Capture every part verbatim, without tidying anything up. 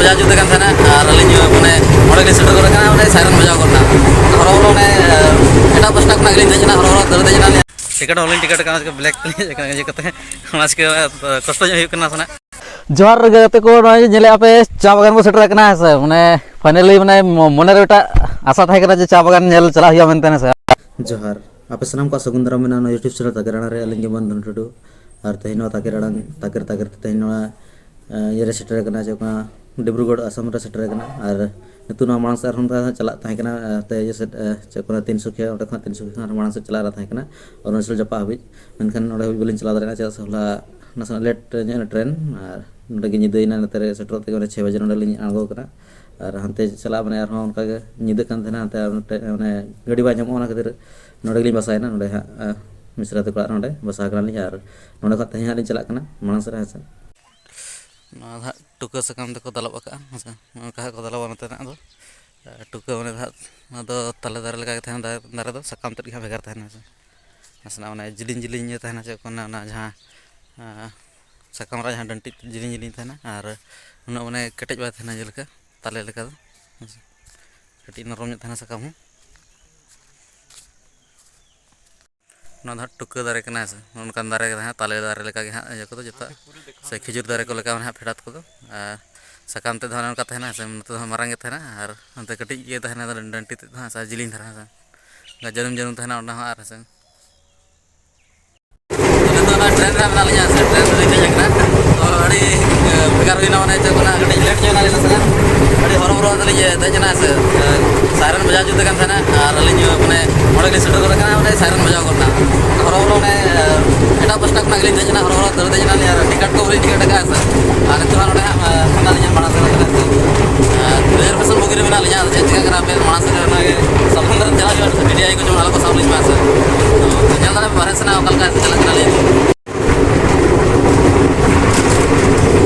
ᱪᱟ ᱡᱩᱛ ᱠᱟᱱ ᱛᱟᱦᱮᱱᱟ ᱟᱨ ᱟᱹᱞᱤᱧ ᱢᱟᱱᱮ ᱚᱸᱰᱮ ᱞᱤᱧ ᱥᱮᱴᱮᱨ ᱜᱚᱫ ᱟᱠᱟᱱᱟ, ᱚᱸᱰᱮ ᱥᱟᱭᱨᱮᱱ ᱵᱟᱡᱟᱣ ᱜᱚᱫ ᱮᱱᱟ᱾ ᱦᱚᱨᱚ ᱦᱚᱨᱚ ᱚᱱᱮ ᱮᱴᱟᱜ ᱯᱟᱥᱴᱟ ᱠᱷᱚᱱᱟᱜ ᱜᱮᱞᱤᱧ ᱫᱮᱡ ᱮᱱᱟ, ᱦᱚᱨᱚ ᱦᱚᱨᱚ ᱫᱟᱹᱲ ᱫᱮᱡ ᱮᱱᱟ᱾ ᱴᱤᱠᱤᱴ ᱦᱚᱸ ᱵᱟᱹᱞᱤᱧ ᱴᱤᱠᱤᱴ ᱟᱠᱟᱱᱟ, ᱵᱞᱮᱠ ᱛᱮᱞᱤᱧ ᱦᱮᱡ ᱟᱠᱟᱱᱟ ᱤᱭᱟᱹ ᱠᱟᱛᱮ᱾ ᱚᱱᱟ ᱪᱤᱠᱟᱹ ᱠᱚᱥᱴᱚ ᱧᱚᱜ ᱦᱩᱭᱩᱜ ᱠᱟᱱᱟ ᱥᱮ ᱱᱟᱜ᱾ ᱡᱚᱦᱟᱨ ᱜᱮ ᱜᱟᱛᱮ ᱠᱚ, ᱱᱚᱜᱼᱚᱭ ᱧᱮᱞᱮᱫᱼᱟ ᱯᱮ ᱪᱟ ᱵᱟᱜᱟᱱ ᱵᱚᱱ ᱥᱮᱴᱮᱨ ᱟᱠᱟᱱᱟ, ᱦᱮᱸ ᱥᱮ᱾ ᱢᱟᱱᱮ finally ᱢᱟᱱᱮ ᱢᱚ-, ᱢᱚᱱᱮ ᱨᱮ ᱢᱤᱫᱴᱟᱜ ᱟᱥᱟ ᱛᱟᱦᱮᱸ ᱠᱟᱱᱟ ᱡᱮ ᱪᱟ ᱵᱟᱜᱟᱱ ᱧᱮᱞ ᱪᱟᱞᱟᱜ ᱦᱩᱭᱩᱜᱼᱟ ᱢᱮᱱᱛᱮ, ᱦᱮᱸ ᱥᱮ᱾ ᱡᱚᱦᱟᱨ, ᱟᱯᱮ ᱥᱟᱱᱟᱢ ᱠᱚᱣᱟᱜ ᱥᱟᱹᱜᱩᱱ ᱫᱟᱨᱟᱢ ᱢᱮᱱᱟᱜᱼᱟ ᱱᱚᱣᱟ YouTube channel ᱛᱟᱠᱮᱨ ᱟᱲᱟᱝ ᱨᱮ᱾ ᱟᱹᱞᱤᱧ ᱜᱮ ᱢᱟᱱ ᱫᱷᱚᱱ ᱴᱩᱰᱩ᱾ ᱟᱨ ᱛᱮᱦᱮᱧ ᱱᱚᱣᱟ ᱛᱟᱠᱮᱨ ᱟᱲᱟᱝ, ᱛᱟᱠᱮᱨ ᱛᱟᱠᱮᱨ ᱛᱮ ᱛᱮᱦᱮᱧ ᱱᱚᱣᱟ, ᱮ, ᱤᱭᱟᱹ ᱨᱮ ᱥᱮᱴᱮᱨ ᱟᱠᱟᱱᱟ, ᱪᱮᱫ ᱠᱚ ᱢᱮᱱᱟ, ᱰᱤᱵᱽᱨᱩᱜᱚᱲ ᱟᱥᱟᱢ ᱨᱮ ᱥᱮᱴᱮᱨ ᱟᱠᱟᱱᱟ᱾ ᱟᱨ ᱱᱤᱛᱚᱜ ᱱᱚᱣᱟ ᱢᱟᱲᱟᱝ ᱥᱮᱫ ᱟᱨᱦᱚᱸ ᱚᱱᱠᱟ ᱪᱟᱞᱟᱜ ᱛᱟᱦᱮᱸ ᱠᱟᱱᱟ, ᱮ, ᱛᱮ ᱤᱭᱟᱹ ᱥᱮᱫ, ᱮ, ᱪᱮᱫ ᱠᱚ ᱢᱮᱱᱟ, ᱛᱤᱱᱥᱩᱠᱤᱭᱟ, ᱚᱸᱰᱮ ᱠᱷᱚᱱᱟᱜ ᱛᱤᱱᱥᱩᱠᱤᱭᱟ ᱠᱷᱚᱱ ᱟᱨᱦᱚᱸ ᱢᱟᱲᱟᱝ ᱥᱮᱫ ᱪᱟᱞᱟᱜ ᱨᱮᱱᱟᱜ ᱛᱟᱦᱮᱸ ᱠᱟᱱᱟ, ᱚᱨᱩᱱᱟᱪᱚᱞ ᱡᱟᱯᱟᱜ ᱦᱟᱹᱵᱤᱡ᱾ ᱢᱮᱱᱠᱷᱟᱱ ᱚᱸᱰᱮ ᱦᱟᱹᱵᱤᱡ ᱵᱟᱹᱞᱤᱧ ᱪᱟᱞᱟᱣ ᱫᱟᱲᱮᱭᱟᱜᱼᱟ, ᱪᱮᱫᱟᱜ ᱥᱮ ᱦᱚᱞᱟ ᱱᱟᱥᱮᱱᱟᱜ ᱞᱮᱴ ᱧᱚᱜ ᱮᱱᱟ ᱴᱨᱮᱱ, ᱟᱨ ᱱᱚᱸᱰᱮ ᱜᱮ ᱧᱤᱫᱟᱹᱭᱮᱱᱟ᱾ ᱱᱚᱛᱮ ᱨᱮ ᱥᱮᱴᱮᱨᱚᱜ ᱛᱮᱜᱮ ᱚᱸᱰᱮ ᱪᱷᱚᱭ ᱵᱟᱡᱮ ᱱᱚᱸᱰᱮ ᱞᱤᱧ ᱟᱬᱜᱚ ᱠᱟᱱᱟ᱾ ᱟᱨ ᱦᱟᱱᱛᱮ ᱪᱟᱞᱟᱜ ᱢᱟᱱᱮ ᱟᱨᱦᱚᱸ ᱚᱱᱠᱟ ᱜᱮ ᱧᱤᱫᱟᱹᱜ ᱠᱟᱱ ᱛᱟᱦᱮᱱᱟ, ᱦᱟᱱᱛᱮ ᱟᱨ ᱢᱤᱫᱴᱮᱡ ᱢᱟᱱᱮ ᱜᱟᱹᱰᱤ ᱵᱟᱭ ᱧᱟᱢᱚᱜᱼᱟ, ᱚᱱᱟ ᱠᱷᱟᱹᱛᱤᱨ ᱱᱚᱸᱰᱮ ᱜᱮᱞᱤᱧ ᱵᱟᱥᱟᱭᱮᱱᱟ, ᱱᱚᱸᱰᱮ ᱦᱟᱸᱜ, ᱟᱸ, ᱢᱤᱥᱨᱟ ᱛᱟᱠᱚ ᱚᱲᱟᱜ ᱨᱮ ᱱᱚᱸᱰᱮ ᱵᱟᱥᱟ ᱠᱟᱱᱟᱞᱤᱧ᱾ ᱟᱨ ᱱᱚᱸᱰᱮ ᱠᱷᱚᱱ ᱛᱮᱦᱮᱧ ᱦᱟᱸᱜ ᱞᱤᱧ ᱪᱟᱞᱟᱜ ᱠᱟᱱᱟ ᱢᱟᱲᱟᱝ ᱥᱮᱫ ᱨᱮ, ᱦᱮᱸ ᱥᱮ᱾ ᱱᱚᱣᱟ ᱫᱚ ᱦᱟᱸᱜ ᱴᱩᱠᱟᱹ ᱥᱟᱠᱟᱢ ᱛᱮᱠᱚ ᱫᱟᱞᱚᱵ ᱟᱠᱟᱜᱼᱟ, ᱦᱮᱸ ᱥᱮ᱾ ᱱᱚᱝᱠᱟ ᱦᱟᱸᱜ ᱠᱚ ᱫᱟᱞᱚᱵᱟ ᱱᱚᱛᱮᱱᱟᱜ ᱫᱚ᱾ ᱴᱩᱠᱟᱹ ᱢᱟᱱᱮ ᱫᱚ ᱦᱟᱸᱜ, ᱱᱚᱣᱟ ᱫᱚ ᱛᱟᱞᱮ ᱫᱟᱨᱮ ᱞᱮᱠᱟ ᱜᱮ ᱛᱟᱦᱮᱱᱟ, ᱫᱟᱨᱮ, ᱫᱟᱨᱮ ᱫᱚ ᱥᱟᱠᱟᱢ ᱛᱮᱫ ᱜᱮ ᱦᱟᱸᱜ ᱵᱷᱮᱜᱟᱨ ᱛᱟᱦᱮᱱᱟ, ᱦᱮᱸ ᱥᱮ᱾ ᱱᱟᱥᱮᱱᱟᱜ ᱢᱟᱱᱮ ᱡᱤᱞᱤᱧ ᱡᱤᱞᱤᱧ ᱤᱭᱟᱹ ᱛᱟᱦᱮᱱᱟ, ᱪᱮᱫ ᱠᱚ ᱢᱮᱱᱟ, ᱚᱱᱟ ᱡᱟᱦᱟᱸ, ᱟᱸ, ᱥᱟᱠᱟᱢ ᱨᱮ ᱡᱟᱦᱟᱸ ᱰᱟᱹᱱᱴᱤᱡ ᱡᱤᱞᱤᱧ ᱡᱤᱞᱤᱧ ᱛᱟᱦᱮᱱᱟ, ᱟᱨ ᱩᱱᱟᱹᱜ ᱢᱟᱱᱮ ᱠᱮᱴᱮᱡ ᱵᱟᱭ ᱛᱟᱦᱮᱱᱟ, ᱡᱮᱞᱮᱠᱟ ᱛᱟᱞᱮ ᱞᱮᱠᱟ ᱫᱚ, ᱦᱮᱸ ᱥᱮ᱾ ᱠᱟᱹᱴᱤᱡ ᱱᱚᱨᱚᱢ ᱧᱚᱜ ᱛᱟᱦᱮᱱᱟ ᱥᱟᱠᱟᱢ ᱦᱚᱸ᱾ ᱱᱚᱣᱟ ᱫᱚ ᱦᱟᱸᱜ ᱴᱩᱠᱟᱹ ᱫᱟᱨᱮ ᱠᱟᱱᱟ, ᱦᱮᱸ ᱥᱮ᱾ ᱱᱚᱜᱼᱚ ᱱᱚᱝᱠᱟᱱ ᱫᱟᱨᱮ ᱜᱮ ᱦᱟᱸᱜ, ᱛᱟᱞᱮ ᱫᱟᱨᱮ ᱞᱮᱠᱟ ᱜᱮ ᱦᱟᱸᱜ ᱤᱭᱟᱹ ᱠᱚᱫᱚ ᱡᱚᱛᱚ, ᱥᱮ ᱠᱷᱤᱡᱩᱨ ᱫᱟᱨᱮ ᱠᱚ ᱞᱮᱠᱟ ᱢᱟᱱᱮ ᱦᱟᱸᱜ ᱯᱷᱮᱰᱟᱛ ᱠᱚᱫᱚ᱾ ᱟᱨ ᱥᱟᱠᱟᱢ ᱛᱮᱫ ᱫᱚ ᱦᱟᱸᱜ ᱱᱚᱝᱠᱟ ᱛᱟᱦᱮᱱᱟ, ᱦᱮᱸ ᱥᱮ᱾ ᱱᱚᱛᱮ ᱫᱚ ᱦᱟᱸᱜ ᱢᱟᱨᱟᱝ ᱜᱮ ᱛᱟᱦᱮᱱᱟ, ᱟᱨ ᱱᱚᱛᱮ ᱠᱟᱹᱴᱤᱡ ᱜᱮ ᱛᱟᱦᱮᱱᱟ, ᱰᱟᱹᱱᱴᱤ ᱛᱮᱫ ᱫᱚ ᱦᱟᱸᱜ, ᱥᱮ ᱡᱤᱞᱤᱧ ᱫᱷᱟᱨᱟ, ᱦᱮᱸ ᱥᱮ᱾ ᱚᱱᱠᱟ ᱡᱟᱹᱱᱩᱢ ᱡᱟᱹᱱᱩᱢ ᱛᱟᱦᱮᱱᱟ ᱚᱱᱟ ᱦᱚᱸ, ᱟᱨ, ᱦᱮᱸ ᱥᱮ᱾ ᱱᱤᱛᱚᱜ ᱫᱚ ᱚᱱᱟ ᱴᱨᱮᱱ ᱨᱮ ᱢᱮᱱᱟᱜ ᱞᱤᱧᱟ, ᱥᱮ ᱴᱨᱮᱱ ᱨᱮᱞᱤᱧ ᱫᱮᱡ ᱟᱠᱟᱱᱟ᱾ ᱛᱚ, ᱟᱹᱰᱤ, ᱮ, ᱵᱷᱮᱜᱟᱨ ᱦᱩᱭᱱᱟ, ᱢᱟᱱᱮ ᱪᱮᱫ ᱠᱚ ᱱᱟᱜ ᱠᱟᱹᱴᱤᱡ ᱞᱮᱴ ᱧᱚᱜ ᱮᱱᱟ ᱱᱟᱥᱮᱱᱟᱜ᱾ ᱟᱹᱰᱤ ᱦᱚᱨᱚᱵᱚᱨᱚ ᱛᱮᱞᱤᱧ ᱫᱮᱡ ᱮᱱᱟ, ᱥᱮ, ᱮ, ᱥᱟᱭᱨᱮᱱ ᱵᱟᱡᱟᱣ ᱡᱩᱛ ᱟᱠᱟᱱ ᱛᱟᱦᱮᱱᱟ᱾ ᱟᱨ ᱟᱹᱞᱤᱧ, ᱮ, ᱢᱟᱱᱮ ᱚᱸᱰᱮ ᱜᱮᱞᱤᱧ ᱥᱮᱴᱮᱨ ᱜᱚᱫ ᱟᱠᱟᱱᱟ, ᱚᱸᱰᱮ ᱥᱟᱭᱨᱮᱱ ᱵᱟᱡᱟᱣ ᱜᱚᱫ ᱮᱱᱟ᱾ ᱦᱚᱨᱚᱵᱚᱨᱚ, ᱢᱟᱱᱮ, ᱮ, ᱮᱴᱟᱜ ᱯᱟᱥᱴᱟ ᱠᱷᱚᱱᱟᱜ ᱜᱮᱞᱤᱧ ᱫᱮᱡ ᱮᱱᱟ, ᱦᱚᱨᱚᱵᱚᱨᱚ ᱫᱟᱹᱲ ᱫᱮᱡ ᱮᱱᱟᱞᱤᱧ, ᱟᱨ ᱴᱤᱠᱤᱴ ᱠᱚ ᱵᱟᱹᱞᱤᱧ ᱴᱤᱠᱤᱴ ᱟᱠᱟᱫᱼᱟ, ᱥᱮ᱾ ᱟᱨ ᱱᱤᱛᱚᱜ ᱦᱟᱸᱜ ᱱᱚᱸᱰᱮ ᱦᱟᱸᱜ, ᱮ, ᱯᱷᱳᱱ ᱟᱹᱞᱤᱧ ᱦᱟᱸᱜ ᱢᱟᱲᱟᱝ ᱥᱮᱫ ᱨᱮ, ᱥᱮ᱾ ᱟᱨ ᱨᱤᱡᱟᱨᱵᱷᱮᱥᱚᱱ ᱵᱳᱜᱤ ᱨᱮ ᱢᱮᱱᱟᱜ ᱞᱤᱧᱟ, ᱟᱫᱚ ᱪᱮᱫ ᱪᱤᱠᱟᱹᱜ ᱠᱟᱱᱟ ᱦᱟᱯᱮ ᱢᱟᱲᱟᱝ ᱥᱮᱫ ᱨᱮ, ᱚᱱᱟᱜᱮ ᱥᱟᱵᱫᱷᱟᱱ ᱫᱷᱟᱨᱟ ᱪᱟᱞᱟᱜ ᱦᱩᱭᱩᱜᱼᱟ, ᱥᱮ᱾ ᱴᱤ ᱴᱤ ᱟᱭ ᱠᱚ ᱡᱮᱢᱚᱱ ᱟᱞᱚ ᱠᱚ ᱥᱟᱵ ᱞᱤᱧ ᱢᱟ, ᱥᱮ᱾ ᱛᱚ, ᱧᱮᱞ ᱫᱟᱲᱮᱭᱟᱜ ᱯᱮ ᱵᱟᱨᱦᱮ ᱥᱮᱱᱟᱜ ᱚᱠᱟ ᱞᱮᱠᱟ ᱪᱟᱞᱟᱜ ᱠᱟᱱᱟ, ᱞᱟᱹᱭ ᱵᱤᱱ᱾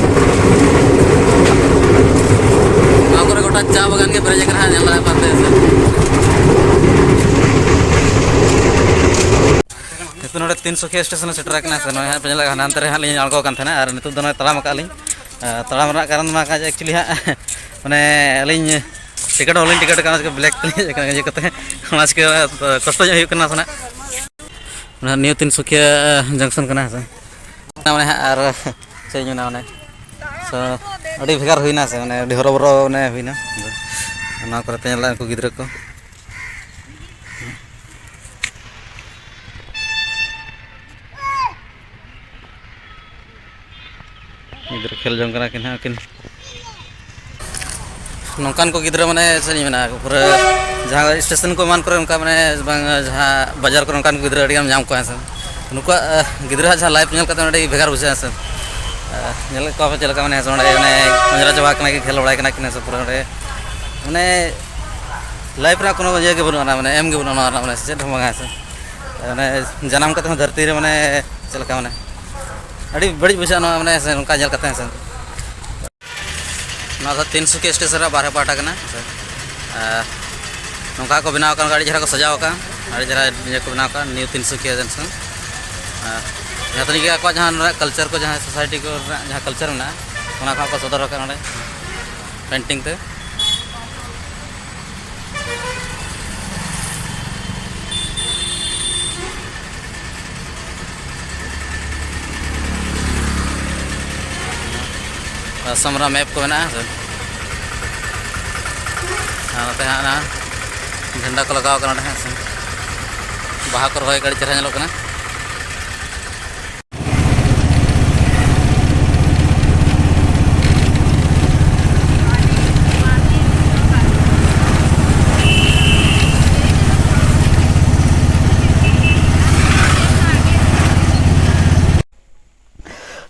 ᱱᱚᱣᱟ ᱠᱚᱨᱮ ᱜᱚᱴᱟ ᱪᱟ ᱵᱟᱜᱟᱱ ᱜᱮ ᱯᱮᱨᱮᱡ ᱟᱠᱟᱱᱟ, ᱧᱮᱞ ᱫᱟᱲᱮᱭᱟᱜ ᱠᱟᱱ ᱛᱟᱦᱮᱸ ᱥᱮ᱾ ᱱᱤᱛᱚᱜ ᱱᱚᱰᱮ ᱛᱤᱱᱥᱩᱠᱤᱭᱟ ᱥᱴᱮᱥᱚᱱ ᱥᱮᱴᱮᱨ ᱟᱠᱟᱱᱟ ᱥᱮ, ᱱᱚᱜᱼᱚᱭ ᱦᱟᱸᱜ ᱯᱮ ᱧᱮᱞ ᱠᱟᱜ ᱦᱟᱱᱛᱮ ᱨᱮ ᱦᱟᱸᱜ ᱞᱤᱧ ᱟᱬᱜᱚ ᱠᱟᱱ ᱛᱟᱦᱮᱱᱟ, ᱟᱨ ᱱᱤᱛᱚᱜ ᱫᱚ ᱱᱚᱜᱼᱚᱭ ᱛᱟᱲᱟᱢ ᱟᱠᱟᱫ ᱞᱤᱧ᱾ ᱟᱨ ᱛᱟᱲᱟᱢ ᱨᱮᱱᱟᱜ ᱠᱟᱨᱚᱱ ᱢᱟ ᱠᱟᱱ ᱮᱠᱪᱩᱭᱮᱞᱤ ᱦᱟᱸᱜ, ᱢᱟᱱᱮ, ᱟᱹᱞᱤᱧ ᱴᱤᱠᱤᱴ ᱦᱚᱸ ᱵᱟᱹᱞᱤᱧ ᱴᱤᱠᱤᱴ ᱟᱠᱟᱱᱟ, ᱵᱞᱮᱠ ᱛᱮᱞᱤᱧ ᱦᱮᱡ ᱟᱠᱟᱱᱟ ᱤᱭᱟᱹ ᱠᱟᱛᱮ, ᱚᱱᱟ ᱪᱤᱠᱟᱹ ᱠᱚᱥᱴᱚ ᱧᱚᱜ ᱦᱩᱭᱩᱜ ᱠᱟᱱᱟ ᱥᱮ ᱱᱟᱜ᱾ ᱚᱱᱟ ᱱᱤᱭᱩ ᱛᱤᱱᱥᱩᱠᱤᱭᱟ ᱡᱚᱝᱥᱚᱱ ᱠᱟᱱᱟ ᱦᱮᱸ ᱥᱮ᱾ ᱢᱟᱱᱮ ᱦᱟᱸᱜ ᱟᱨ ᱪᱮᱫ ᱤᱧ ᱢᱮᱱᱟ, ᱢᱟᱱᱮ, so, ᱟᱹᱰᱤ ᱵᱷᱮᱜᱟᱨ ᱦᱩᱭᱱᱟ ᱥᱮ, ᱢᱟᱱᱮ, ᱟᱹᱰᱤ ᱦᱚᱨᱚᱵᱚᱨᱚ, ᱢᱟᱱᱮ, ᱦᱩᱭᱱᱟ᱾ ᱚᱱᱟ ᱠᱚᱨᱮ ᱛᱮ ᱧᱮᱞ ᱞᱮᱫ ᱩᱱᱠᱩ ᱜᱤᱫᱽᱨᱟᱹ ᱠᱚ᱾ ᱜᱤᱫᱽᱨᱟᱹ ᱠᱷᱮᱞ ᱡᱚᱝ ᱠᱟᱱᱟ ᱠᱤᱱ ᱦᱟᱸᱜ ᱟᱹᱠᱤᱱ᱾ ᱱᱚᱝᱠᱟᱱ ᱠᱚ ᱜᱤᱫᱽᱨᱟᱹ, ᱢᱟᱱᱮ, ᱪᱮᱫ ᱤᱧ ᱢᱮᱱᱟ, ᱯᱩᱨᱟᱹ ᱡᱟᱦᱟᱸ ᱥᱴᱮᱥᱚᱱ ᱠᱚ ᱮᱢᱟᱱ ᱠᱚᱨᱮ, ᱚᱱᱠᱟ, ᱢᱟᱱᱮ, ᱵᱟᱝ, ᱡᱟᱦᱟᱸ ᱵᱟᱡᱟᱨ ᱠᱚᱨᱮ ᱚᱱᱠᱟᱱ ᱠᱚ ᱜᱤᱫᱽᱨᱟᱹ ᱟᱹᱰᱤ ᱜᱟᱱ ᱧᱟᱢ ᱠᱚᱣᱟ ᱦᱮᱸ ᱥᱮ᱾ ᱱᱩᱠᱩᱣᱟᱜ, ᱟᱦ, ᱜᱤᱫᱽᱨᱟᱹᱣᱟᱜ ᱡᱟᱦᱟᱸ ᱞᱟᱭᱤᱯᱷ ᱧᱮᱞ ᱠᱟᱛᱮ ᱟᱹᱰᱤ ᱵᱷᱮᱜᱟᱨ ᱵᱩᱡᱷᱟᱹᱜᱼᱟ ᱦᱮᱸ ᱥᱮ᱾ ᱟᱦ, ᱧᱮᱞᱮᱫ ᱠᱚᱣᱟ ᱯᱮ ᱪᱮᱫ ᱞᱮᱠᱟ, ᱢᱟᱱᱮ, ᱦᱮᱸ ᱥᱮ, ᱚᱸᱰᱮ, ᱚᱱᱮ, ᱚᱸᱡᱽᱨᱟ ᱪᱟᱵᱟ ᱠᱟᱱᱟ ᱠᱤᱱ, ᱠᱷᱮᱞ ᱵᱟᱲᱟᱭ ᱠᱟᱱᱟ ᱠᱤᱱ ᱦᱮᱸ ᱥᱮ, ᱯᱩᱨᱟᱹ ᱚᱸᱰᱮ, ᱢᱟᱱᱮ, ᱞᱟᱭᱤᱯᱷ ᱨᱮᱱᱟᱜ ᱠᱳᱱᱳ ᱤᱭᱟᱹ ᱜᱮ ᱵᱟᱹᱱᱩᱜᱼᱟ, ᱢᱟᱱᱮ, ᱮᱢ ᱜᱮ ᱵᱟᱹᱱᱩᱜᱼᱟ ᱚᱱᱟ ᱨᱮᱱᱟᱜ, ᱢᱟᱱᱮ, ᱪᱮᱫ ᱦᱚᱸ ᱵᱟᱝᱟ ᱦᱮᱸ ᱥᱮ᱾ ᱢᱟᱱᱮ, ᱡᱟᱱᱟᱢ ᱠᱟᱛᱮ ᱦᱚᱸ ᱫᱷᱟᱹᱨᱛᱤ ᱨᱮ, ᱢᱟᱱᱮ, ᱪᱮᱫ ᱞᱮᱠᱟ, ᱢᱟᱱᱮ, ᱟᱹᱰᱤ ᱵᱟᱹᱲᱤᱡ ᱵᱩᱡᱷᱟᱹᱜᱼᱟ ᱱᱚᱣᱟ, ᱢᱟᱱᱮ, ᱦᱮᱸ ᱥᱮ, ᱱᱚᱝᱠᱟ ᱧᱮᱞ ᱠᱟᱛᱮ ᱦᱮᱸ ᱥᱮ᱾ ᱱᱚᱣᱟ ᱫᱚ ᱛᱤᱱᱥᱩᱠᱤᱭᱟ ᱥᱴᱮᱥᱚᱱ ᱨᱮ ᱵᱟᱨᱦᱮ ᱯᱟᱦᱴᱟ ᱠᱟᱱᱟ᱾ ᱟᱨ ᱱᱚᱝᱠᱟ ᱠᱚ ᱵᱮᱱᱟᱣ ᱟᱠᱟᱱ, ᱟᱹᱰᱤ ᱪᱮᱦᱨᱟ ᱠᱚ ᱥᱟᱡᱟᱣ ᱟᱠᱟᱱ, ᱟᱹᱰᱤ ᱪᱮᱦᱨᱟ ᱤᱭᱟᱹ ᱠᱚ ᱵᱮᱱᱟᱣ ᱟᱠᱟᱱ, ᱱᱤᱭᱩ ᱛᱤᱱᱥᱩᱠᱤᱭᱟ ᱡᱚᱝᱥᱚᱱ᱾ ᱟᱨ ᱡᱟᱦᱟᱸ ᱛᱤᱱᱟᱹᱜ ᱜᱮ ᱟᱠᱚᱣᱟᱜ ᱡᱟᱦᱟᱸ ᱱᱚᱰᱮ ᱠᱟᱞᱪᱟᱨ ᱠᱚ, ᱡᱟᱦᱟᱸ ᱥᱳᱥᱟᱭᱴᱤ ᱠᱚ ᱨᱮᱱᱟᱜ ᱡᱟᱦᱟᱸ ᱠᱟᱞᱪᱟᱨ ᱢᱮᱱᱟᱜᱼᱟ, ᱚᱱᱟ ᱠᱚ ᱦᱟᱸᱜ ᱠᱚ ᱥᱚᱫᱚᱨ ᱟᱠᱟᱫ ᱱᱚᱰᱮ ᱯᱮᱱᱴᱤᱝ ᱛᱮ᱾ ᱟᱥᱟᱢ ᱨᱮᱱᱟᱜ ᱢᱮᱯ ᱠᱚ ᱢᱮᱱᱟᱜᱼᱟ ᱦᱮᱸ ᱥᱮ᱾ ᱟᱨ ᱱᱚᱛᱮ ᱦᱟᱸᱜ ᱚᱱᱟ ᱡᱷᱟᱱᱰᱟ ᱠᱚ ᱞᱟᱜᱟᱣ ᱠᱟᱱᱟ ᱱᱚᱰᱮ ᱦᱮᱸ ᱥᱮ᱾ ᱵᱟᱦᱟ ᱠᱚ ᱨᱚᱦᱚᱭ ᱠᱟᱜᱼᱟ, ᱟᱹᱰᱤ ᱪᱮᱦᱨᱟ ᱧᱮᱞᱚᱜ ᱠᱟᱱᱟ᱾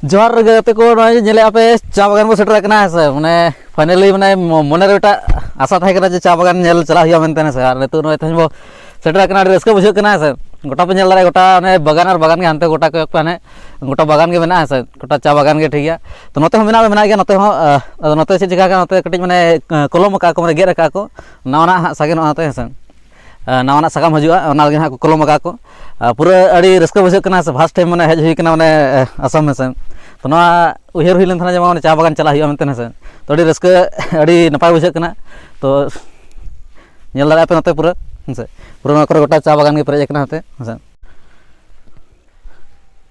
ᱡᱚᱦᱟᱨ ᱜᱮ ᱜᱟᱛᱮ ᱠᱚ, ᱱᱚᱜᱼᱚᱭ ᱧᱮᱞᱮᱫᱼᱟ ᱯᱮ ᱪᱟ ᱵᱟᱜᱟᱱ ᱵᱚ ᱥᱮᱴᱮᱨ ᱟᱠᱟᱱᱟ ᱦᱮᱸ ᱥᱮ᱾ ᱢᱟᱱᱮ finally ᱢᱟᱱᱮ ᱢᱚ-, ᱢᱚᱱᱮ ᱨᱮ ᱢᱤᱫᱴᱟᱝ ᱟᱥᱟ ᱛᱟᱦᱮᱸ ᱠᱟᱱᱟ ᱡᱮ ᱪᱟ ᱵᱟᱜᱟᱱ ᱧᱮᱞ ᱪᱟᱞᱟᱜ ᱦᱩᱭᱩᱜᱼᱟ ᱢᱮᱱᱛᱮ ᱦᱮᱸ ᱥᱮ᱾ ᱟᱨ ᱱᱤᱛᱚᱜ ᱱᱚᱜᱼᱚᱭ ᱛᱮᱦᱮᱧ ᱵᱚ ᱥᱮᱴᱮᱨ ᱟᱠᱟᱱᱟ, ᱟᱹᱰᱤ ᱨᱟᱹᱥᱠᱟᱹ ᱵᱩᱡᱷᱟᱹᱜ ᱠᱟᱱᱟ ᱦᱮᱸ ᱥᱮ᱾ ᱜᱚᱴᱟ ᱯᱮ ᱧᱮᱞ ᱫᱟᱲᱮᱭᱟᱜᱼᱟ, ᱜᱚᱴᱟ ᱚᱱᱮ ᱵᱟᱜᱟᱱ ᱟᱨ ᱵᱟᱜᱟᱱ ᱜᱮ, ᱦᱟᱱᱛᱮ ᱜᱚᱴᱟ ᱠᱚᱭᱚᱜ ᱯᱮ, ᱦᱟᱱᱮ ᱜᱚᱴᱟ ᱵᱟᱜᱟᱱ ᱜᱮ ᱢᱮᱱᱟᱜᱼᱟ ᱦᱮᱸ ᱥᱮ᱾ ᱜᱚᱴᱟ ᱪᱟ ᱵᱟᱜᱟᱱ ᱜᱮ ᱴᱷᱤᱠ ᱜᱮᱭᱟ᱾ ᱛᱚ ᱱᱚᱛᱮ ᱦᱚᱸ ᱢᱮᱱᱟᱜ ᱫᱚ ᱢᱮᱱᱟᱜ ᱜᱮᱭᱟ, ᱱᱚᱛᱮ ᱦᱚᱸ, ᱟᱦ, ᱟᱫᱚ ᱱᱚᱛᱮ ᱪᱮᱫ ᱪᱤᱠᱟ ᱠᱟᱱᱟ, ᱱᱚᱛᱮ ᱠᱟᱹᱴᱤᱡ ᱢᱟᱱᱮ, ᱟᱦ, ᱠᱚᱞᱚᱢ ᱟᱠᱟᱫ ᱠᱚ, ᱢᱟᱱᱮ ᱜᱮᱫ ᱟᱠᱟᱫ ᱠᱚ, ᱱᱟᱣᱟᱱᱟᱜ ᱦᱟᱸᱜ ᱥᱟᱜᱮᱱᱚᱜᱼᱟ ᱱᱚᱛᱮ ᱦᱮᱸ ᱥᱮ᱾ ᱟᱦ, ᱱᱟᱣᱟᱱᱟᱜ ᱥᱟᱠᱟᱢ ᱦᱤᱡᱩᱜᱼᱟ, ᱚᱱᱟ ᱞᱟᱹᱜᱤᱫ ᱦᱟᱸᱜ ᱠᱚ ᱠᱚᱞᱚᱢ ᱟᱠᱟᱫ ᱠᱚ᱾ ᱟᱦ, ᱯᱩᱨᱟᱹ ᱟᱹᱰᱤ ᱨᱟᱹᱥᱠᱟᱹ ᱵᱩᱡᱷᱟᱹᱜ ᱠᱟᱱᱟ ᱥᱮ, first time ᱢᱟᱱᱮ ᱦᱮᱡ ᱦᱩᱭ ᱠᱟᱱᱟ ᱢᱟᱱᱮ, ᱟᱦ, ᱟᱥᱟᱢ ᱦᱮᱸ ᱥᱮ᱾ ᱛᱚ ᱱᱚᱣᱟ ᱩᱭᱦᱟᱹᱨ ᱦᱩᱭ ᱞᱮᱱ ᱛᱟᱦᱮᱱᱟ ᱡᱮ ᱵᱟᱝ ᱪᱟ ᱵᱟᱜᱟᱱ ᱪᱟᱞᱟᱜ ᱦᱩᱭᱩᱜᱼᱟ ᱢᱮᱱᱛᱮ, ᱦᱮᱸ ᱥᱮ᱾ ᱛᱚ ᱟᱹᱰᱤ ᱨᱟᱹᱥᱠᱟᱹ, ᱟᱹᱰᱤ ᱱᱟᱯᱟᱭ ᱵᱩᱡᱷᱟᱹᱜ ᱠᱟᱱᱟ᱾ ᱛᱚ ᱧᱮᱞ ᱫᱟᱲᱮᱭᱟᱜ ᱯᱮ ᱱᱚᱛᱮ ᱯᱩᱨᱟᱹ, ᱦᱮᱸ ᱥᱮ, ᱯᱩᱨᱟᱹ ᱱᱚᱣᱟ ᱠᱚᱨᱮ ᱜᱚᱴᱟ ᱪᱟ ᱵᱟᱜᱟᱱ ᱜᱮ ᱯᱮᱨᱮᱡ ᱟᱠᱟᱱᱟ ᱱᱚᱛᱮ, ᱦᱮᱸ ᱥᱮ᱾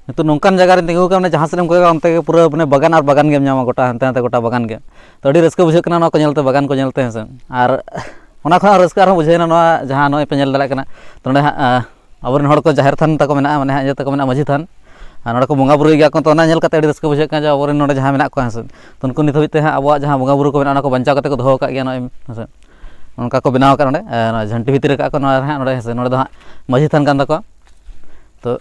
ᱱᱤᱛᱚᱜ ᱱᱚᱝᱠᱟᱱ ᱡᱟᱭᱜᱟ ᱨᱮᱧ ᱛᱤᱸᱜᱩ ᱟᱠᱟᱱᱟ, ᱢᱟᱱᱮ ᱡᱟᱦᱟᱸ ᱥᱮᱫ ᱮᱢ ᱠᱚᱭᱚᱜᱟ ᱚᱱᱛᱮ ᱜᱮ ᱯᱩᱨᱟᱹ ᱢᱟᱱᱮ ᱵᱟᱜᱟᱱ ᱟᱨ ᱵᱟᱜᱟᱱ ᱜᱮᱢ ᱧᱟᱢᱟ, ᱜᱚᱴᱟ ᱦᱟᱱᱛᱮ ᱱᱟᱛᱮ ᱜᱚᱴᱟ ᱵᱟᱜᱟᱱ ᱜᱮ᱾ ᱛᱚ ᱟᱹᱰᱤ ᱨᱟᱹᱥᱠᱟᱹ ᱵᱩᱡᱷᱟᱹᱜ ᱠᱟᱱᱟ ᱱᱚᱣᱟ ᱠᱚ ᱧᱮᱞᱛᱮ, ᱵᱟᱜᱟᱱ ᱠᱚ ᱧᱮᱞᱛᱮ, ᱦᱮᱸ ᱥᱮ᱾ ᱟᱨ ᱚᱱᱟ ᱠᱷᱚᱱ ᱨᱟᱹᱥᱠᱟᱹ ᱟᱨᱦᱚᱸ ᱵᱩᱡᱷᱟᱹᱣᱮᱱᱟ ᱱᱚᱣᱟ ᱡᱟᱦᱟᱸ ᱱᱚᱜᱼᱚᱭ ᱯᱮ ᱧᱮᱞ ᱫᱟᱲᱮᱭᱟᱜ ᱠᱟᱱᱟ᱾ ᱛᱚ ᱱᱚᱰᱮ ᱦᱟᱸᱜ, ᱟᱸ, ᱟᱵᱚᱨᱮᱱ ᱦᱚᱲ ᱠᱚ ᱡᱟᱦᱮᱨ ᱛᱷᱟᱱ ᱛᱟᱠᱚ ᱢᱮᱱᱟᱜᱼᱟ, ᱢᱟᱱᱮ ᱦᱟᱸᱜ ᱤᱭᱟᱹ ᱛᱟᱠᱚ ᱢᱮᱱᱟᱜᱼᱟ, ᱢᱟᱹᱡᱷᱤ ᱛᱷᱟᱱ᱾ ᱟᱨ ᱱᱚᱰᱮ ᱠᱚ ᱵᱚᱸᱜᱟ ᱵᱩᱨᱩᱭ ᱜᱮᱭᱟ ᱠᱚ, ᱛᱚ ᱚᱱᱟ ᱧᱮᱞ ᱠᱟᱛᱮ ᱟᱹᱰᱤ ᱨᱟᱹᱥᱠᱟᱹ ᱵᱩᱡᱷᱟᱹᱜ ᱠᱟᱱᱟ ᱡᱮ ᱟᱵᱚᱨᱮᱱ ᱱᱚᱰᱮ ᱡᱟᱦᱟᱸ ᱢᱮᱱᱟᱜ ᱠᱚᱣᱟ, ᱦᱮᱸ ᱥᱮ᱾ ᱛᱚ ᱩᱱᱠᱩ ᱱᱤᱛ ᱦᱟᱹᱵᱤᱡ ᱛᱮ ᱦᱟᱸᱜ ᱟᱵᱚᱣᱟᱜ ᱡᱟᱦᱟᱸ ᱵᱚᱸᱜᱟ ᱵᱩᱨᱩ ᱠᱚ ᱢᱮᱱᱟᱜᱼᱟ, ᱚᱱᱟ ᱠᱚ ᱵᱟᱧᱪᱟᱣ ᱠᱟᱛᱮ ᱠᱚ ᱫᱚᱦᱚ ᱟᱠᱟᱫ ᱜᱮᱭᱟ ᱱᱚᱜᱼᱚᱭ, ᱦᱮᱸ ᱥᱮ᱾ ᱚᱱᱠᱟ ᱠᱚ ᱵᱮᱱᱟᱣ ᱟᱠᱟᱫ ᱱᱚᱰᱮ, ᱟᱨ ᱱᱚᱣᱟ ᱡᱷᱟᱹᱱᱴᱤ ᱵᱷᱤᱛᱤᱨ ᱟᱠᱟᱫ ᱠᱚ ᱱᱚᱣᱟ ᱨᱮ ᱦᱟᱸᱜ ᱱᱚᱰᱮ, ᱦᱮᱸ ᱥᱮ᱾ ᱱᱚᱰᱮ ᱫᱚ ᱦᱟᱸᱜ ᱢᱟᱹᱡᱷᱤ ᱛᱷᱟᱱ ᱠᱟᱱ ᱛᱟᱠᱚᱣᱟ᱾ ᱛᱚ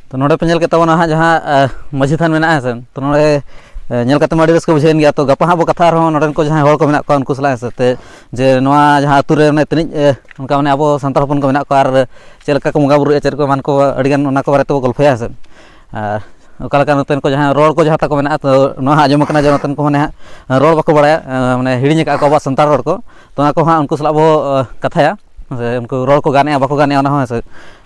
ᱛᱚ ᱱᱚᱰᱮ ᱯᱮ ᱧᱮᱞ ᱠᱮᱫ ᱛᱟᱵᱚᱱᱟ ᱦᱟᱸᱜ ᱡᱟᱦᱟᱸ, ᱟᱸ, ᱢᱟᱹᱡᱷᱤ ᱛᱷᱟᱱ ᱢᱮᱱᱟᱜᱼᱟ, ᱦᱮᱸ ᱥᱮ᱾ ᱛᱚ ᱱᱚᱰᱮ, ᱟᱸ, ᱧᱮᱞ ᱠᱟᱛᱮ ᱢᱟ ᱟᱹᱰᱤ ᱨᱟᱹᱥᱠᱟᱹ ᱵᱩᱡᱷᱟᱹᱣᱮᱱ ᱜᱮᱭᱟ᱾ ᱛᱚ ᱜᱟᱯᱟ ᱦᱟᱸᱜ ᱵᱚ ᱠᱟᱛᱷᱟ ᱟᱨᱦᱚᱸ ᱱᱚᱰᱮᱱ ᱠᱚ ᱡᱟᱦᱟᱸᱭ ᱦᱚᱲ ᱠᱚ ᱢᱮᱱᱟᱜ ᱠᱚᱣᱟ ᱩᱱᱠᱩ ᱥᱟᱞᱟᱜ, ᱦᱮᱸ ᱥᱮ, ᱛᱮ ᱡᱮ ᱱᱚᱣᱟ ᱡᱟᱦᱟᱸ ᱟᱹᱛᱩ ᱨᱮ ᱢᱟᱱᱮ ᱛᱤᱱᱟᱹᱜ, ᱮ, ᱚᱱᱠᱟ ᱢᱟᱱᱮ ᱟᱵᱚ ᱥᱟᱱᱛᱟᱲ ᱦᱚᱯᱚᱱ ᱠᱚ ᱢᱮᱱᱟᱜ ᱠᱚᱣᱟ ᱟᱨ ᱪᱮᱫ ᱞᱮᱠᱟ ᱠᱚ ᱵᱚᱸᱜᱟ ᱵᱩᱨᱩᱭᱮᱫᱼᱟ, ᱪᱮᱫ ᱠᱚ ᱮᱢᱟᱱ ᱠᱚ ᱟᱹᱰᱤᱜᱟᱱ ᱚᱱᱟ ᱠᱚ ᱵᱟᱨᱮ ᱛᱮᱵᱚ ᱜᱚᱞᱯᱷᱚᱭᱟ, ᱦᱮᱸ ᱥᱮ᱾ ᱟᱨ ᱚᱠᱟ ᱞᱮᱠᱟ ᱱᱚᱛᱮᱱ ᱠᱚ ᱡᱟᱦᱟᱸᱭ ᱨᱚᱲ ᱠᱚ ᱡᱟᱦᱟᱸ ᱛᱟᱠᱚ ᱢᱮᱱᱟᱜᱼᱟ, ᱛᱚ ᱱᱚᱣᱟ ᱦᱚᱸ ᱟᱸᱡᱚᱢ ᱟᱠᱟᱱᱟ ᱡᱮ ᱱᱚᱛᱮᱱ ᱠᱚ ᱢᱟᱱᱮ ᱦᱟᱸᱜ ᱨᱚᱲ ᱵᱟᱠᱚ ᱵᱟᱲᱟᱭᱟ, ᱮ, ᱢᱟᱱᱮ ᱦᱤᱲᱤᱧ ᱟᱠᱟᱫᱼᱟ ᱠᱚ ᱟᱵᱚᱣᱟᱜ ᱥᱟᱱᱛᱟᱲ ᱨᱚᱲ ᱠᱚ᱾ ᱛᱚ ᱚᱱᱟ ᱠᱚ ᱦᱟᱸᱜ ᱩᱱᱠᱩ ᱥᱟᱞᱟᱜ ᱵᱚ, ᱮ, ᱠᱟᱛᱷᱟᱭᱟ᱾ ᱦᱮᱸ ᱥᱮ, ᱩᱱᱠᱩ ᱨᱚᱲ ᱠᱚ ᱜᱟᱱᱮᱜᱼᱟ ᱵᱟᱠᱚ ᱜᱟᱱᱮᱜᱼᱟ ᱚᱱᱟ ᱦᱚᱸ, ᱦᱮᱸ ᱥᱮ᱾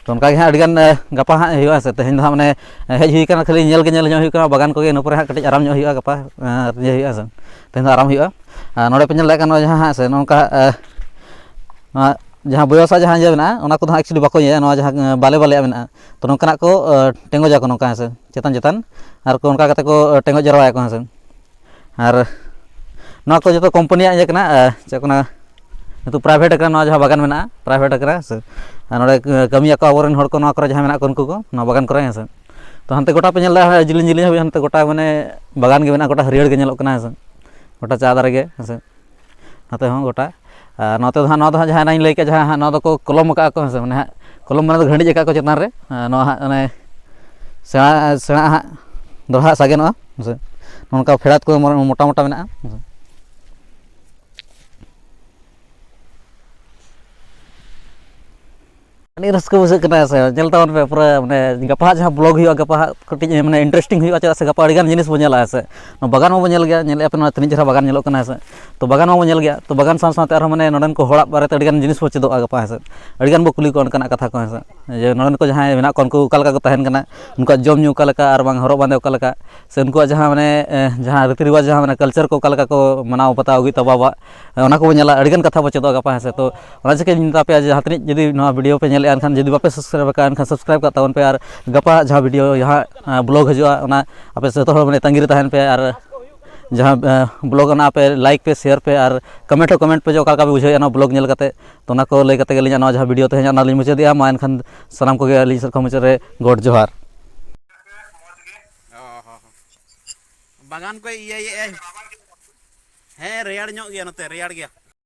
ᱛᱚ ᱚᱱᱠᱟ ᱜᱮ ᱦᱟᱸᱜ ᱟᱹᱰᱤᱜᱟᱱ, ᱮ, ᱜᱟᱯᱟ ᱦᱟᱸᱜ ᱦᱩᱭᱩᱜᱼᱟ, ᱦᱮᱸ ᱥᱮ᱾ ᱛᱮᱦᱮᱧ ᱫᱚ ᱦᱟᱸᱜ ᱢᱟᱱᱮ, ᱮ, ᱦᱮᱡ ᱦᱩᱭ ᱠᱟᱱᱟ, ᱠᱷᱟᱹᱞᱤ ᱧᱮᱞ ᱜᱮ ᱧᱮᱞ ᱧᱚᱜ ᱦᱩᱭᱩᱜ ᱠᱟᱱᱟ, ᱵᱟᱜᱟᱱ ᱠᱚᱜᱮ ᱤᱱᱟᱹ ᱯᱚᱨᱮ ᱦᱟᱸᱜ ᱠᱟᱹᱴᱤᱡ ᱟᱨᱟᱢ ᱧᱚᱜ ᱦᱩᱭᱩᱜᱼᱟ ᱜᱟᱯᱟ, ᱮ, ᱤᱭᱟᱹ ᱦᱩᱭᱩᱜᱼᱟ, ᱦᱮᱸ ᱥᱮ᱾ ᱛᱮᱦᱮᱧ ᱫᱚ ᱟᱨᱟᱢ ᱦᱩᱭᱩᱜᱼᱟ᱾ ᱟᱨ ᱱᱚᱰᱮ ᱯᱮ ᱧᱮᱞ ᱫᱟᱲᱮᱭᱟᱜ ᱠᱟᱱᱟ ᱱᱚᱣᱟ ᱡᱟᱦᱟᱸ, ᱦᱮᱸ ᱥᱮ, ᱱᱚᱝᱠᱟ, ᱮ, ᱱᱚᱣᱟ ᱡᱟᱦᱟᱸ ᱵᱚᱭᱚᱥᱟᱜ ᱡᱟᱦᱟᱸ ᱤᱭᱟᱹ ᱢᱮᱱᱟᱜᱼᱟ, ᱚᱱᱟ ᱠᱚᱫᱚ ᱦᱟᱸᱜ actually ᱵᱟᱠᱚ ᱤᱭᱟᱹᱭᱟ, ᱱᱚᱣᱟ ᱡᱟᱦᱟᱸ, ᱮ, ᱵᱟᱞᱮ ᱵᱟᱞᱮᱭᱟᱜ ᱢᱮᱱᱟᱜᱼᱟ, ᱛᱚ ᱱᱚᱝᱠᱟᱱᱟᱜ ᱠᱚ, ᱮ, ᱴᱮᱸᱜᱚᱡ ᱟᱠᱚ ᱱᱚᱝᱠᱟ, ᱦᱮᱸ ᱥᱮ, ᱪᱮᱛᱟᱱ ᱪᱮᱛᱟᱱ, ᱟᱨ ᱠᱚ ᱚᱱᱠᱟ ᱠᱟᱛᱮ ᱠᱚ, ᱮ, ᱴᱮᱸᱜᱚᱡ ᱡᱟᱨᱣᱟᱭᱟᱠᱚ, ᱦᱮᱸ ᱥᱮ᱾ ᱟᱨ ᱱᱚᱣᱟ ᱠᱚ ᱡᱚᱛᱚ ᱠᱳᱢᱯᱟᱱᱤᱭᱟᱜ ᱤᱭᱟᱹ ᱠᱟᱱᱟ, ᱟᱨ ᱪᱮᱫ ᱠᱚ ᱢᱮᱱᱟ, ᱱᱤᱛᱚᱜ private ᱟᱠᱟᱱᱟ ᱱᱚᱣᱟ ᱡᱟᱦᱟᱸ ᱵᱟᱜᱟᱱ ᱢᱮᱱᱟᱜᱼᱟ, private ᱟᱠᱟᱱᱟ ᱥᱮ᱾ ᱟᱨ ᱱᱚᱰᱮ ᱠᱟᱹᱢᱤᱭᱟᱠᱚ ᱟᱵᱚᱨᱮᱱ ᱦᱚᱲ ᱠᱚ ᱱᱚᱣᱟ ᱠᱚᱨᱮ ᱡᱟᱦᱟᱸᱭ ᱢᱮᱱᱟᱜ ᱠᱚ ᱩᱱᱠᱩ ᱠᱚ ᱱᱚᱣᱟ ᱵᱟᱜᱟᱱ ᱠᱚᱨᱮ, ᱦᱮᱸ ᱥᱮ᱾ ᱛᱚ ᱦᱟᱱᱛᱮ ᱜᱚᱴᱟ ᱯᱮ ᱧᱮᱞ ᱫᱟ, ᱡᱤᱞᱤᱧ ᱡᱤᱞᱤᱧ ᱦᱟᱹᱵᱤᱡ ᱦᱟᱱᱛᱮ ᱜᱚᱴᱟ ᱢᱟᱱᱮ ᱵᱟᱜᱟᱱ ᱜᱮ ᱢᱮᱱᱟᱜᱼᱟ, ᱜᱚᱴᱟ ᱦᱟᱹᱨᱭᱟᱹᱲ ᱜᱮ ᱧᱮᱞᱚᱜ ᱠᱟᱱᱟ, ᱦᱮᱸ ᱥᱮ᱾ ᱜᱚᱴᱟ ᱪᱟ ᱫᱟᱨᱮ ᱜᱮ, ᱦᱮᱸ ᱥᱮ᱾ ᱱᱚᱛᱮ ᱦᱚᱸ ᱜᱚᱴᱟ᱾ ᱟᱨ ᱱᱚᱛᱮ ᱫᱚ ᱦᱟᱸᱜ, ᱱᱚᱣᱟ ᱫᱚ ᱦᱟᱸᱜ ᱡᱟᱦᱟᱸ ᱮᱱᱟᱝ ᱤᱧ ᱞᱟᱹᱭ ᱠᱮᱫ, ᱡᱟᱦᱟᱸ ᱦᱟᱸᱜ ᱱᱚᱣᱟ ᱫᱚᱠᱚ ᱠᱚᱞᱚᱢ ᱟᱠᱟᱫ ᱠᱚ, ᱦᱮᱸ ᱥᱮ, ᱢᱟᱱᱮ ᱦᱟᱸᱜ ᱠᱚᱞᱚᱢ ᱢᱟᱱᱮ ᱫᱚ ᱜᱷᱟᱹᱰᱤᱡ ᱟᱠᱟᱫ ᱠᱚ ᱪᱮᱛᱟᱱ ᱨᱮ᱾ ᱟᱨ ᱱᱚᱣᱟ ᱦᱟᱸᱜ ᱚᱱᱮ ᱥᱮᱬᱟ, ᱥᱮᱬᱟ ᱦᱟᱸᱜ ᱫᱚᱦᱲᱟ ᱦᱟᱸᱜ ᱥᱟᱜᱮᱱᱚᱜᱼᱟ, ᱦᱮᱸ ᱥᱮ᱾ ᱱᱚᱝᱠᱟ ᱯᱷᱮᱲᱟᱛ ᱠᱚ ᱢᱚ-, ᱢᱚᱴᱟ ᱢᱚᱴᱟ ᱢᱮᱱᱟᱜᱼᱟ, ᱦᱮᱸ ᱥᱮ᱾ ᱟᱹᱰᱤ ᱨᱟᱹᱥᱠᱟᱹ ᱵᱩᱡᱷᱟᱹᱜ ᱠᱟᱱᱟ ᱦᱮᱸ ᱥᱮ, ᱧᱮᱞ ᱛᱟᱵᱚᱱ ᱯᱮ ᱯᱩᱨᱟᱹ, ᱢᱟᱱᱮ ᱜᱟᱯᱟ ᱦᱟᱸᱜ ᱡᱟᱦᱟᱸ vlog ᱦᱩᱭᱩᱜᱼᱟ, ᱜᱟᱯᱟ ᱦᱟᱸᱜ ᱠᱟᱹᱴᱤᱡ ᱢᱟᱱᱮ interesting ᱦᱩᱭᱩᱜᱼᱟ, ᱪᱮᱫᱟᱜ ᱥᱮ ᱜᱟᱯᱟ ᱟᱹᱰᱤ ᱜᱟᱱ ᱡᱤᱱᱤᱥ ᱵᱚᱱ ᱧᱮᱞᱟ ᱦᱮᱸ ᱥᱮ᱾ ᱱᱚᱣᱟ ᱵᱟᱜᱟᱱ ᱢᱟᱵᱚᱱ ᱧᱮᱞ ᱜᱮᱭᱟ, ᱧᱮᱞᱮᱫᱼᱟ ᱯᱮ ᱱᱚᱣᱟ ᱛᱤᱱᱟᱹᱜ ᱪᱮᱦᱨᱟ ᱵᱟᱜᱟᱱ ᱧᱮᱞᱚᱜ ᱠᱟᱱᱟ ᱦᱮᱸ ᱥᱮ, ᱛᱚ ᱵᱟᱜᱟᱱ ᱢᱟᱵᱚᱱ ᱧᱮᱞ ᱜᱮᱭᱟ, ᱛᱚ ᱵᱟᱜᱟᱱ ᱥᱟᱶ ᱥᱟᱶᱛᱮ ᱟᱨᱦᱚᱸ ᱢᱟᱱᱮ ᱱᱚᱰᱮᱱ ᱠᱚ ᱦᱚᱲᱟᱜ ᱵᱟᱨᱮᱛᱮ ᱟᱹᱰᱤ ᱜᱟᱱ ᱡᱤᱱᱤᱥ ᱵᱚᱱ ᱪᱮᱫᱚᱜᱼᱟ ᱜᱟᱯᱟ ᱦᱮᱸ ᱥᱮ᱾ ᱟᱹᱰᱤ ᱜᱟᱱ ᱵᱚ ᱠᱩᱞᱤ ᱠᱚᱣᱟ ᱚᱱᱠᱟᱱᱟᱜ ᱠᱟᱛᱷᱟ ᱠᱚ ᱦᱮᱸ ᱥᱮ, ᱡᱮ ᱱᱚᱰᱮᱱ ᱠᱚ ᱡᱟᱦᱟᱸᱭ ᱢᱮᱱᱟᱜ ᱠᱚᱣᱟ ᱩᱱᱠᱩ ᱚᱠᱟ ᱞᱮᱠᱟ ᱠᱚ ᱛᱟᱦᱮᱱ ᱠᱟᱱᱟ, ᱩᱱᱠᱩᱣᱟᱜ ᱡᱚᱢ ᱧᱩ ᱚᱠᱟ ᱞᱮᱠᱟ ᱟᱨ ᱵᱟᱝ ᱦᱚᱨᱚᱜ ᱵᱟᱸᱫᱮ ᱚᱠᱟ ᱞᱮᱠᱟ, ᱥᱮ ᱩᱱᱠᱩᱣᱟᱜ ᱡᱟᱦᱟᱸ ᱢᱟᱱᱮ, ᱮ, ᱡᱟᱦᱟᱸ ᱨᱤᱛᱤ ᱨᱮᱣᱟᱡᱽ, ᱡᱟᱦᱟᱸ ᱢᱟᱱᱮ culture ᱠᱚ ᱚᱠᱟ ᱞᱮᱠᱟ ᱠᱚ ᱢᱟᱱᱟᱣ ᱵᱟᱛᱟᱣ ᱟᱹᱜᱩᱭᱮᱫ ᱛᱟᱵᱚᱣᱟ ᱟᱵᱚᱣᱟᱜ, ᱚᱱᱟ ᱠᱚᱵᱚᱱ ᱧᱮᱞᱟ, ᱟᱹᱰᱤᱜᱟᱱ ᱠᱟᱛᱷᱟ ᱵᱚᱱ ᱪᱮᱫᱚᱜᱼᱟ ᱜᱟᱯᱟ ᱦᱮᱸ ᱥᱮ᱾ ᱛᱚ ᱚᱱᱟ ᱪᱤᱠᱟᱹ ᱤᱧ ᱢᱮᱛᱟ ᱯᱮᱭᱟ ᱡᱮ ᱡᱟᱦᱟᱸ ᱛᱤᱱᱟᱹᱜ ᱡᱩᱫᱤ ᱱᱚᱣᱟ video ᱯᱮ ᱧᱮᱞᱮᱫᱼᱟ, ᱮᱱᱠᱷᱟᱱ ᱡᱩᱫᱤ ᱵᱟᱯᱮ subscribe ᱟᱠᱟᱫᱼᱟ, ᱮᱱᱠᱷᱟᱱ subscribe ᱠᱟᱜ ᱛᱟᱵᱚᱱ ᱯᱮ᱾ ᱟᱨ ᱜᱟᱯᱟ ᱡᱟᱦᱟᱸ video ᱡᱟᱦᱟᱸ, ᱟᱸ, vlog ᱦᱤᱡᱩᱜᱼᱟ, ᱚᱱᱟ ᱟᱯᱮ ᱡᱚᱛᱚ ᱦᱚᱲ ᱢᱟᱱᱮ ᱛᱟᱺᱜᱤ ᱨᱮ ᱛᱟᱦᱮᱱ ᱯᱮ᱾ ᱟᱨ ᱡᱟᱦᱟᱸ, ᱟᱸ, vlog ᱚᱱᱟ ᱟᱯᱮ like ᱯᱮ, share ᱯᱮ ᱟᱨ comment ᱦᱚᱸ comment ᱯᱮ ᱡᱮ ᱚᱠᱟ ᱞᱮᱠᱟ ᱯᱮ ᱵᱩᱡᱷᱟᱹᱣᱮᱫᱼᱟ ᱱᱚᱣᱟ vlog ᱧᱮᱞ ᱠᱟᱛᱮ᱾ ᱛᱚ ᱚᱱᱟ ᱠᱚ ᱞᱟᱹᱭ ᱠᱟᱛᱮ ᱜᱮ ᱟᱹᱞᱤᱧᱟᱜ ᱱᱚᱣᱟ ᱡᱟᱦᱟᱸ video ᱛᱮᱦᱮᱧᱟᱜ ᱚᱱᱟ ᱞᱤᱧ ᱢᱩᱪᱟᱹᱫᱮᱜᱼᱟ᱾ ᱢᱟ ᱮᱱᱠᱷᱟᱱ ᱥᱟᱱᱟᱢ ᱠᱚᱜᱮ ᱟᱹᱞᱤᱧ ᱥᱮᱫ ᱠᱷᱚᱱ ᱢᱩᱪᱟᱹᱫ ᱨᱮ ᱜᱚᱰ ᱡᱚᱦᱟᱨ᱾ ᱚ ᱦᱚᱸ ᱦᱚᱸ᱾ ᱵᱟᱜᱟᱱ ᱠᱚᱭ ᱤᱭᱟᱹᱭᱮᱫᱼᱟᱭ᱾ ᱦᱮᱸ, ᱨᱮᱭᱟᱲ ᱧᱚᱜ ᱜᱮᱭᱟ ᱱᱚᱛᱮ, ᱨᱮᱭᱟᱲ ᱜᱮᱭᱟ᱾